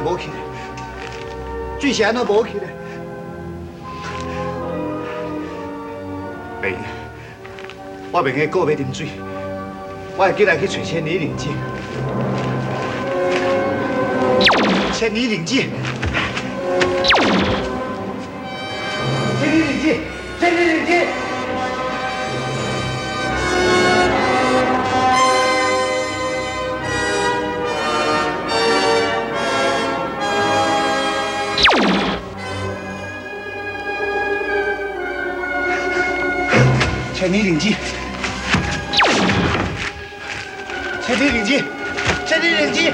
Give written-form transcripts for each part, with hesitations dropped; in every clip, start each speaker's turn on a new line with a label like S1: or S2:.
S1: 会無去呢？水是按怎無去呢？袂用，我袂用閣欲啉水，我會緊來去揣千里靈芝。千里靈芝，千里靈芝，千里靈芝。千里靈芝，千里靈芝，千里靈芝。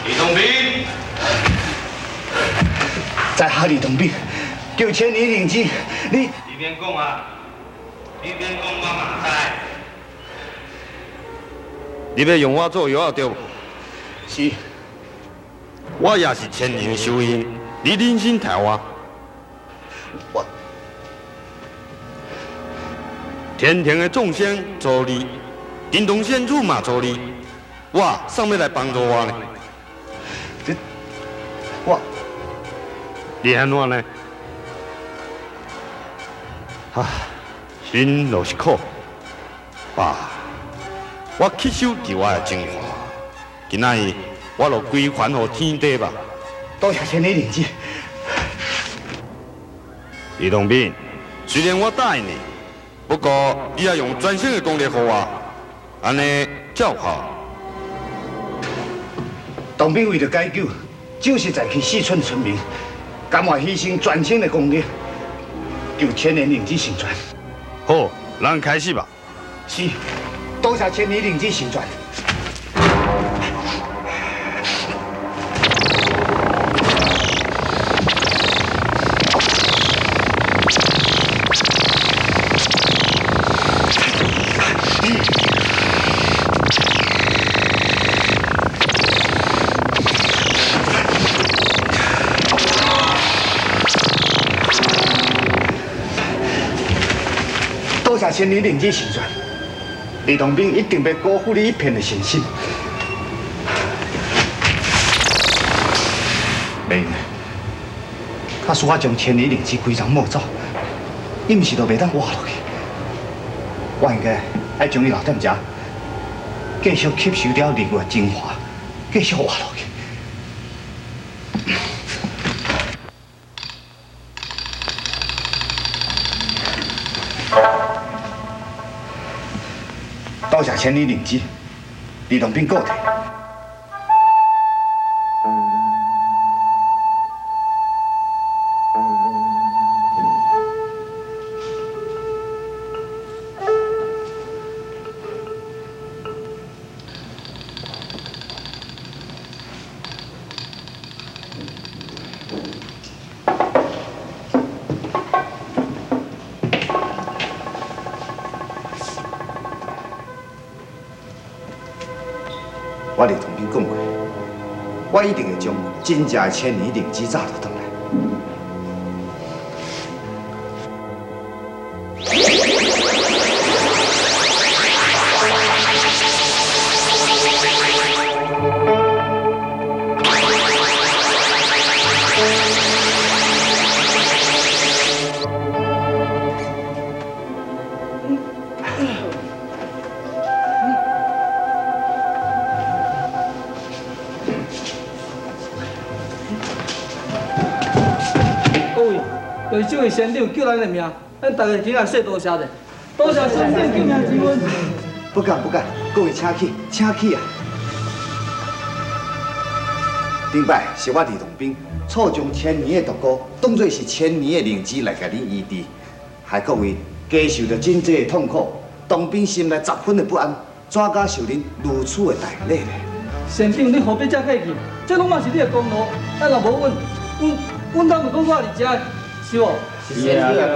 S2: 李東斌，
S1: 在下李東斌，求千里靈芝，你
S2: 你免講啊，你免講，我嘛知。你欲用我做藥仔對無？
S1: 是。
S2: 我也是千年修行，你忍心刣我？
S1: 我
S2: 天庭的眾仙助你，叮當仙子嘛助你，我啥欲來幫助我呢？
S1: 這我，
S2: 你按怎呢？啊，心若是苦，爸，我吸收佇我的精華，今仔日我就歸還予天地吧。
S1: 多謝千里靈芝。
S2: 李東斌，雖然我答應你，不過你愛用全身的功力予我，按呢才有效。
S1: 東斌為著解救走失在去四村的村民，甘願犧牲全身的功力，求千年靈芝成全。
S2: 好，咱開始吧。
S1: 是，多謝千里靈芝成全。多謝千里靈芝成全，李東斌一定袂辜負你一片的誠心。袂用的，假使我將千里靈芝規叢摸走，伊毋是就袂當活落去？我應該愛將伊留踮遮，繼續吸收了日月精華，繼續活落去。多謝千里靈芝，李東斌告退。我李東斌講過，我一定會將真正的千年靈芝炸倒轉來。
S3: 各位，就是這位仙長救咱的命，咱大家真正說多謝者，多謝仙長救命之恩。
S1: 不敢不敢，各位請起，請起啊！頂擺是我李東斌錯將千年的毒膏當作是千年的靈芝來共恁醫治，害各位加受著真濟的痛苦，東斌心內十分的不安，怎敢受恁如此的大禮呢？
S3: 县长，你何必遮客气？这拢嘛是你的功劳，啊若无阮，阮敢会阁活伫遮，是无？
S4: 是啊，县长。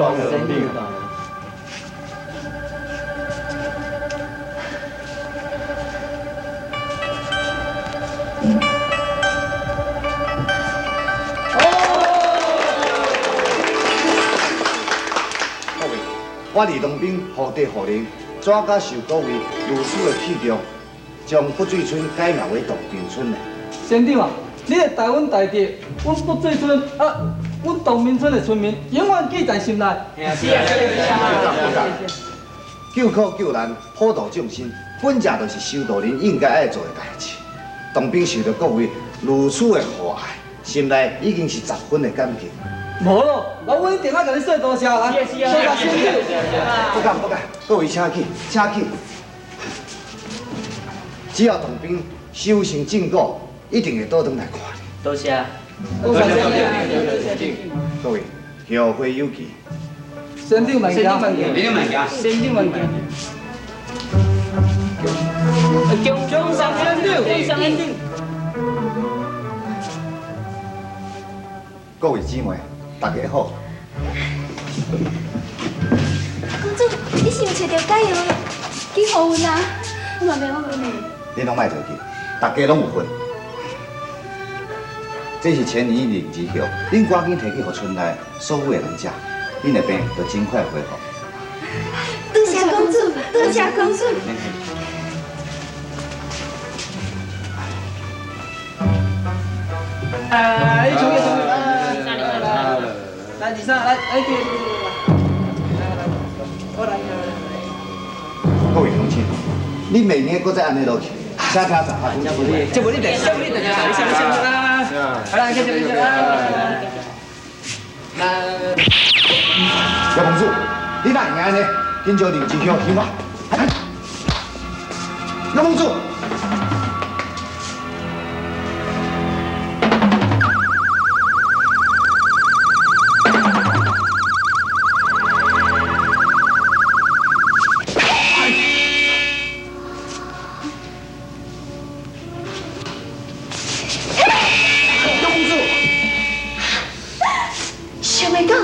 S1: 各位，我李东兵何德何能，怎敢受各位如此的器重，将北水村改名为东平村呢？
S3: 县长啊，你会代阮代替，阮北水村啊，阮东明村的村民永远记在心内。
S4: 是啊，是啊，
S1: 不敢。救苦救难，普度众生，本正就是修道人应该爱做的代志。当兵受到各位如此的厚爱，心内已经是十分的感激。
S3: 无咯，老阮一定爱共你说多谢来，
S4: 是啊，
S3: 多谢县长。
S1: 不敢不敢，各位请起，请起。只要当兵修成正果，一定会倒转来看你。
S4: 多谢。
S3: 多谢县长。
S1: 各位，后会有期。
S3: 县长慢行，
S4: 县长慢行，
S3: 县长慢行。恭上县长，恭上县长。
S1: 各位姊妹，大家好。
S5: 公主，你是毋揣著解药去予阮啊？我嘛袂，我嘛袂。
S1: 你拢莫着急，大家拢有份。这是千年灵芝叶，恁赶紧提去予村内所有的人食，恁的病就真快恢复。
S5: 多谢公主，多谢公主。
S3: 哎，冲去冲去，来，二三，来，来，对对对，来来，我来，
S1: 各位乡亲，你明年阁再按呢落去，请听十下公主。
S3: 这无你来，这无你来，你上你上啦，来，继续继续来。来，
S1: 叶公主，你哪会按呢？紧将灵芝叶还我。叶公主。
S5: 想袂到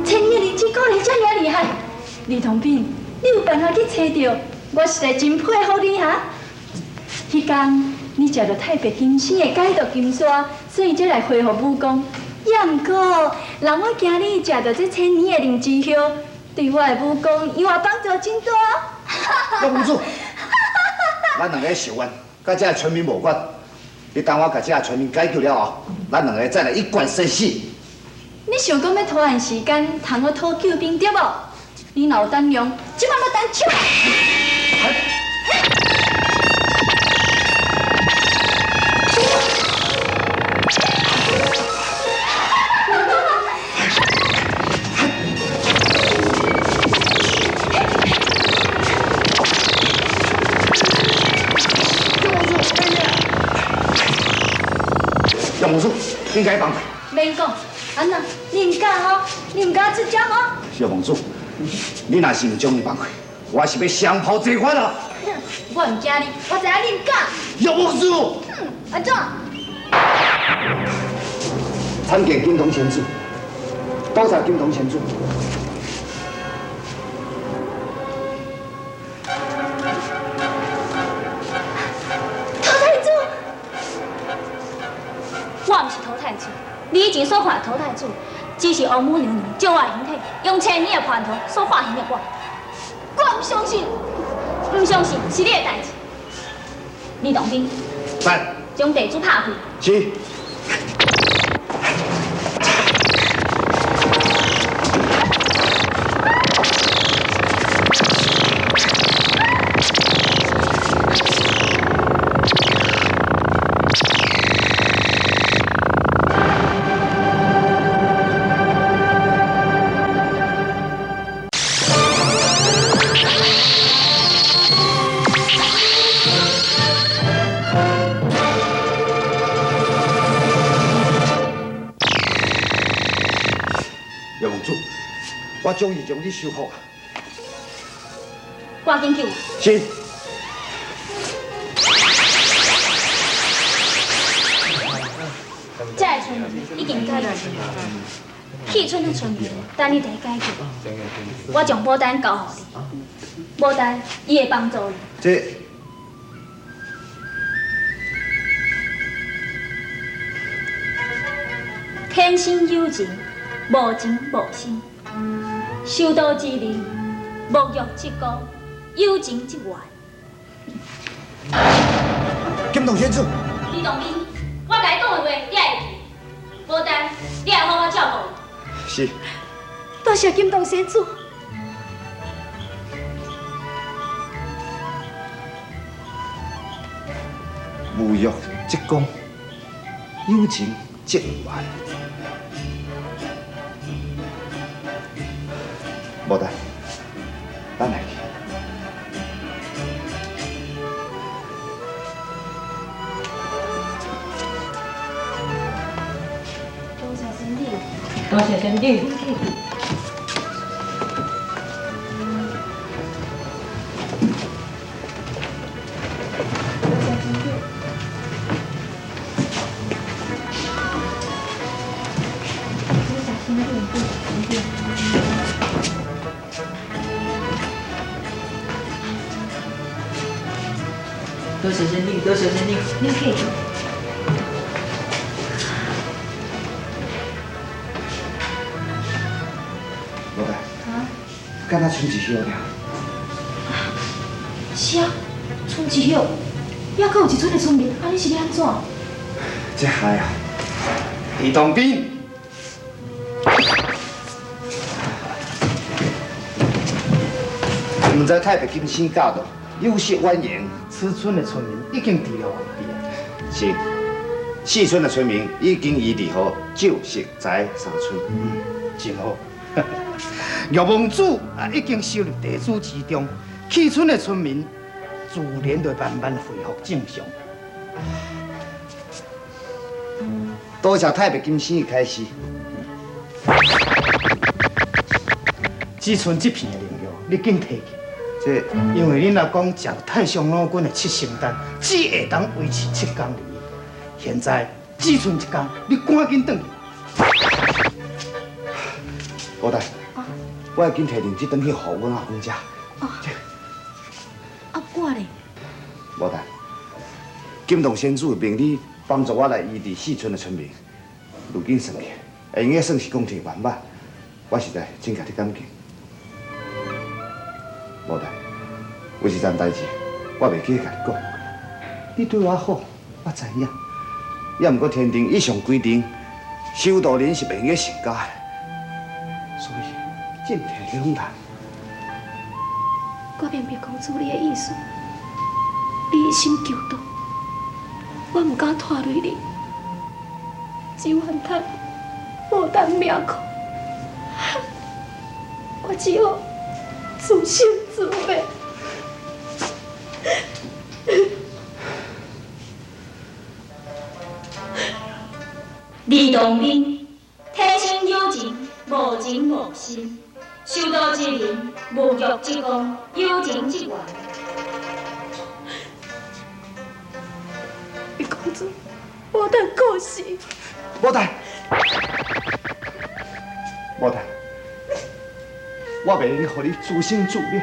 S5: 千年的灵芝果然遮尔厉害，李同斌，你有办法去揣著，我实在真佩服你哈。彼工你食著太白金星的解毒金沙，所以才来恢复武功。也毋过，人我惊你食著这千年的灵芝叶，对我的武功有也帮助真大。
S1: 叶公主，咱两个受冤，佮这个村民无关。你等我共这个村民解救了后，咱两个再来一决生死。
S5: 你想讲欲拖延时间，通我讨救兵对无？你若有胆量，这摆要动手。
S1: 叶公主，应该帮。
S5: 免讲，安怎？你毋敢哦？你毋敢出招哦？
S1: 小公主，你若是毋将伊放开，我是欲相报齐发啊！
S5: 我毋惊你，我知影你毋敢。
S1: 叶公主，
S5: 哼，安怎？
S1: 参见金童仙子，多谢金童仙子。
S5: 陶太子，我毋是陶太子，你以前所看的陶太子，只是王母娘娘借我的形体，用千年的叛徒所化形的我。我毋相信，毋相信是你的代志。李东兵，
S1: 在，
S5: 将地主拍开。
S1: 是。叶公主，我终于将你收服啊！
S5: 赶紧救我！
S1: 是。
S6: 村民已经解决，弃村的村民等你伫解决。我将牡丹交予你，牡丹伊会帮助你。
S1: 这
S6: 天生有情，无情无心；修道之人，无欲则刚，有情则圆。
S1: 金童仙子，
S6: 李东斌，我共你讲的话，你爱会记。牡丹，你爱好好照顾伊。
S1: 是。
S5: 多谢金童仙子。
S1: 无欲则刚，有情则圆。牡丹，咱来去。
S6: 多谢仙女。
S7: 多谢仙女。多谢仙女，多谢仙女。
S6: 你去。
S1: 牡丹，敢若賰一歇尔。
S5: 是啊，賰一歇，犹阁有一村的村民，按呢是欲按怎？
S1: 这害啊，李东斌。毋知太白金星教导，有失远迎。
S8: 此村的村民已经治疗完毕。
S1: 是，四村的村民已经移伫予旧石宅三村。
S8: 真好。玉王子啊，已经收入地主之中，弃村的村民自然就慢慢恢复正常。
S1: 多谢太白金星的开示。
S8: 只剩这片的灵药，你紧提去。
S1: 这，
S8: 因为恁阿公食太上老君的七星丹，只会当维持7天而已。现在只剩1天，你赶紧转去。
S1: 牡丹，我要紧提灵芝转去予阮阿公食。
S5: 啊，我咧？
S1: 牡丹，金童仙子命你帮助我来医治四村的村民，如今算起，会用得算是功德圆满，我实在真共你感激。牡丹，有一件代志，我袂记得共你讲。你对我好，我知影。也毋过天庭一向规定，修道人是袂用得成家的，所以进退两难。
S5: 我明白公主你的意思，你一心求道，我毋敢拖累你，只怨叹无当命苦，我只好自生自灭。
S6: 李东斌，天生有情，无情无心；修道之人，无欲则刚，有情则圆。
S5: 李公子，牡丹告辞。
S1: 牡丹，牡丹，我袂用予你自生自灭。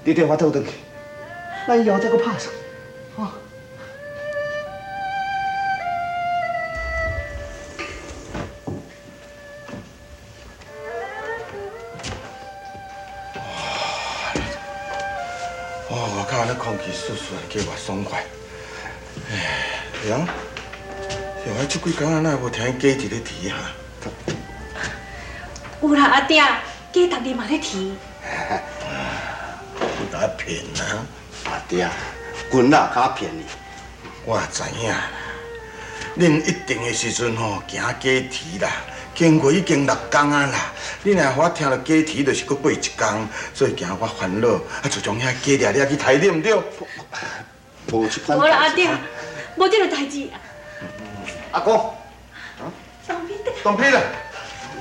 S1: 你缀我倒转去，咱以后再阁拍算，哈。
S9: 哦，外口那空气湿湿的，叫偌爽快。哎，呀，我这几工哪会无听见鸡伫咧啼哈？
S7: 有啦，阿鼎，鸡逐日嘛咧啼。
S9: 有当骗啊！
S2: 阿鼎，君仔较骗你，
S9: 我知影啦。恁一定的时阵吼，行鸡啼啦，经过已经6工啊啦。你若予我听著鸡啼，就是阁过1工，所以惊我烦恼。啊，就将遐鸡掠掠去刣，对毋对？
S1: 无这款。
S7: 无啦，阿鼎，无这个代志。
S1: 阿公，
S7: 东斌，
S9: 东斌啦，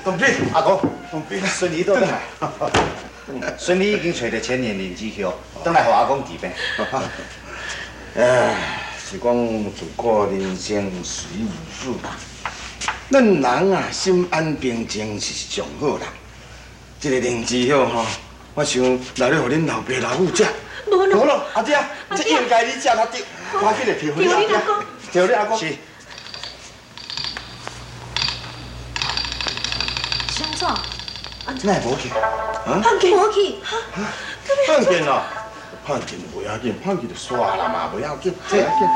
S9: 东斌，
S1: 阿公，
S9: 东斌，
S1: 孙儿倒转来。孙儿已经揣著千年灵芝药，转来予阿公治病。
S9: 哎，是讲自古人生随无事啦。咱人啊，心安平静是上好啦。这个灵芝药吼，我想留咧予恁老爸老母食。
S7: 无
S9: 咯，无咯，阿姐，这应该你食才对。赶紧来提予你阿公，提予你阿公。
S1: 是。
S7: 是按怎？
S1: 哪会无去？
S9: 啊？
S7: 胖见无去？
S9: 胖见哦，胖见袂要紧，胖见就煞啦嘛，袂要紧，袂要紧。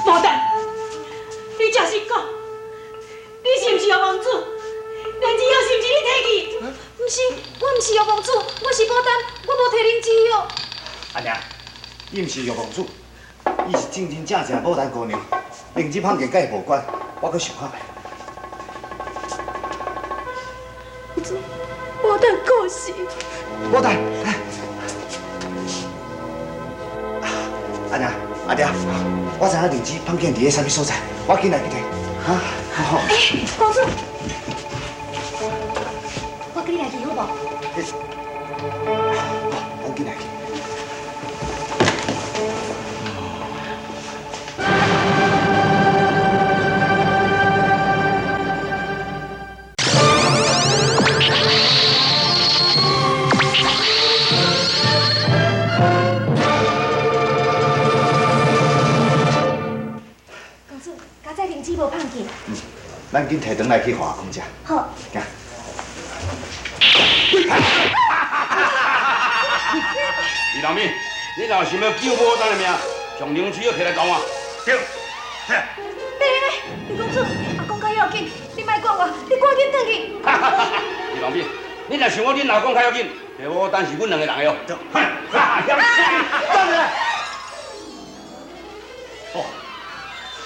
S7: 牡丹，你诚实讲，你是毋是药王子？灵芝药是毋是你提去？
S5: 毋是，我毋是药王子，我是牡丹，我无提灵芝药。
S1: 阿娘，伊毋是药王子，伊是真真正正牡丹姑娘。灵芝胖见佮伊无关，我阁想看觅。
S5: 牡丹过世。
S1: 牡丹，阿娘、阿爹，我知影灵芝胖见伫咧啥物所在，我紧来去提。哈，好。
S5: 欸，公主，我跟你来去好无？
S1: 好，咱紧来去。咱紧提转来去予阿公食。
S6: 好。
S1: 行。
S2: 李老敏，你若想欲救牡丹的命，将灵芝药提来交我。对。
S5: 别别，李公主，阿公较要紧，你莫管我，你赶紧转去。
S2: 李老敏，你若想讲恁老公较要紧，这牡丹是阮两个人的哦。
S1: 等下。哦，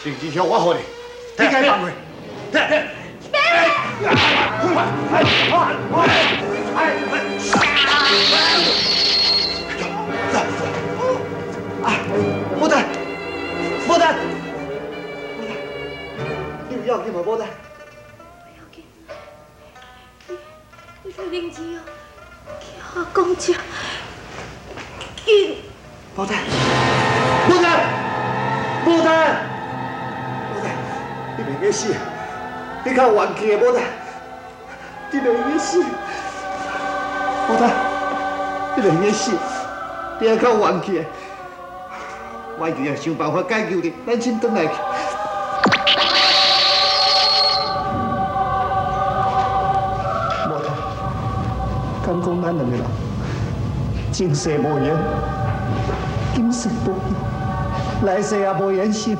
S1: 灵芝药我予你，你该放过。牡丹，牡丹，你有要紧无？牡丹，
S5: 不要紧。你提灵芝药，去予阿公食。紧。
S1: 牡丹，牡丹，牡丹，牡丹，你袂去死。你较冤气的牡丹，你袂去死，牡丹，你袂去死，你还较冤气的，我一定要想办法解救你，咱先转来去。牡丹，敢讲咱两个人，前世无缘，今世无缘，来世也无缘是。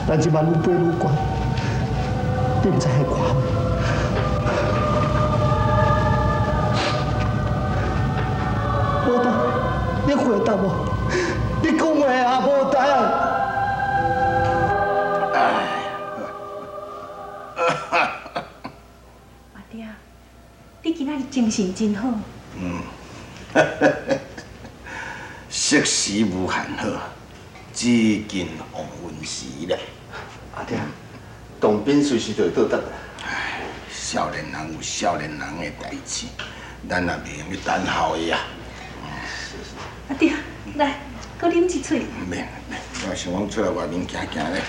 S1: 咱这摆愈飞愈悬，你毋知彼悬。牡丹，你回答我，你讲话啊，牡丹。
S7: 阿爹，你今仔日精神真好。
S9: 嗯，适时无限好，只近黄昏时啦。
S1: 阿爹，当兵随时就会倒转来。
S9: 唉，少年人有少年人的代志，咱也袂用去等候伊啊。
S7: 阿爹，来，阁啉一喙。
S9: 免免，我想讲出来外面行行咧。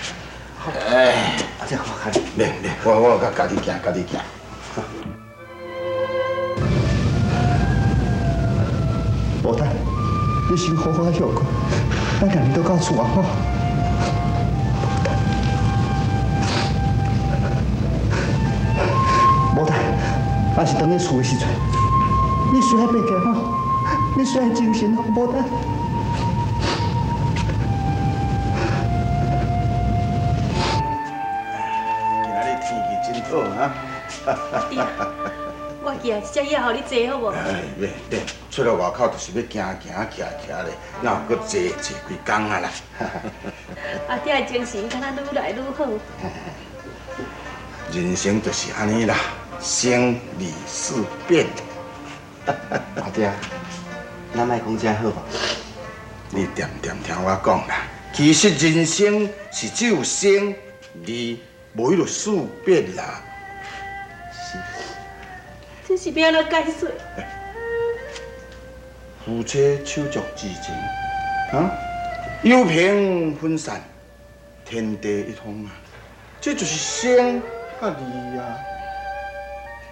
S9: 哎，
S1: 阿爹，我看你。
S9: 免免，我较家己行，家己行。
S1: 牡丹，你先好好休困，咱共你倒到厝啊吼。牡丹，若是转去厝的时阵，你须爱爬起来吼，你须爱精神吼，牡丹。
S9: 今仔日天气真好啊！
S7: 我寄来一只椅予你坐好无？
S9: 哎，免免，出来外口就是欲行行徛徛咧，哪有阁坐坐规工啊啦？
S7: 阿爹的精神敢若愈来愈好。
S9: 人生就是按呢啦，生离死别。
S4: 阿爹，咱莫讲这好无？
S9: 你恬恬听我讲啦，其实人生是只有生，离，无彼个四别啦。
S7: 是。这是欲按怎解释？
S9: 夫妻手足之情，啊，友朋分散，天地一方啊，这就是生佮离啊。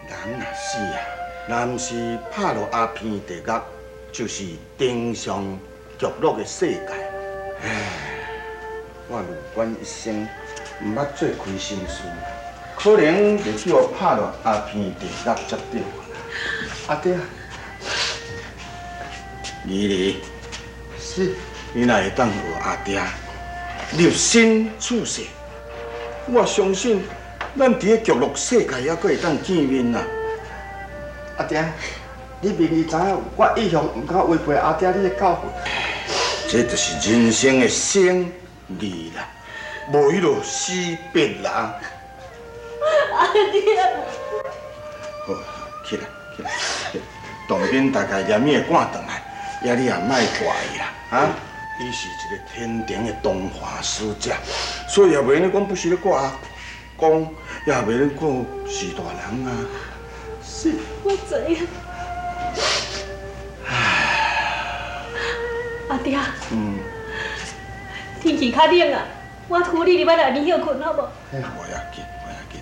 S9: 人若死啊，若毋是拍落阿片地狱，就是登上极乐的世界。唉，我鲁冠一生毋捌做亏心事，可能会叫我拍落阿片地狱才对。
S4: 阿爹，
S9: 二儿，
S4: 是，
S9: 你若会当学阿爹，立身处世，我相信咱伫咧极乐世界犹阁会当见面啦。
S4: 阿爹，你明明知影我一向毋敢违背阿爹你的教训。
S9: 这就是人生的生离啦，无彼个死别啦。
S7: 阿爹，
S9: 好，起来，起来，当兵大概连命赶转来，也你也莫怪伊啦，啊！伊是一个天庭的东华使者，所以也袂用讲不是咧挂阿公，也袂用讲是大人啊。
S7: 是，我知影。阿爹，天气较冷啊，我扶你入来内面歇睏好无？
S9: 无要紧，无要紧。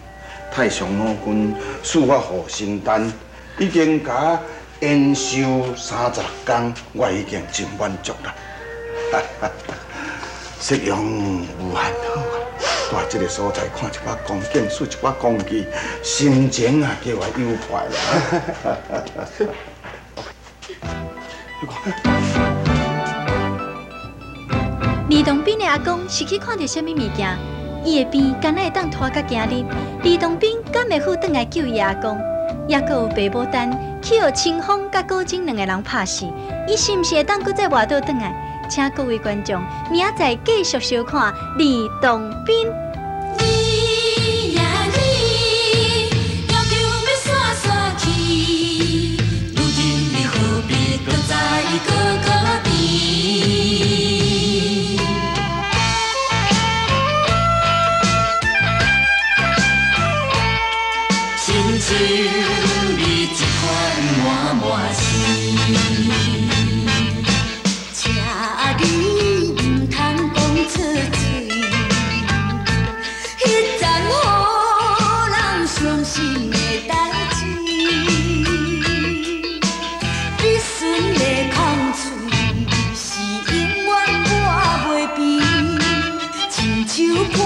S9: 太上老君赐我护身丹，已经共我延寿36天，我已经真满足啦。夕阳无限好啊！蹛这个所在看一寡光景，嗅一寡空气，心情啊，格外愉快啦。你看。
S5: 李东斌的阿公是去看著啥物物件？伊的病敢若会当拖到今日？李东斌敢会赴转来救伊阿公？犹阁有白牡丹去予清风佮古井两个人拍死，伊是毋是会当阁再活倒转来？请各位观众明仔载继续收看李东斌。
S10: 你呀你，要求欲散散去，如今你何必阁再阁阁甜？亲像你这款满满心。
S11: 请你毋通讲出嘴，彼层予人伤心的代志，必顺的空喙是永远抹袂平，亲像破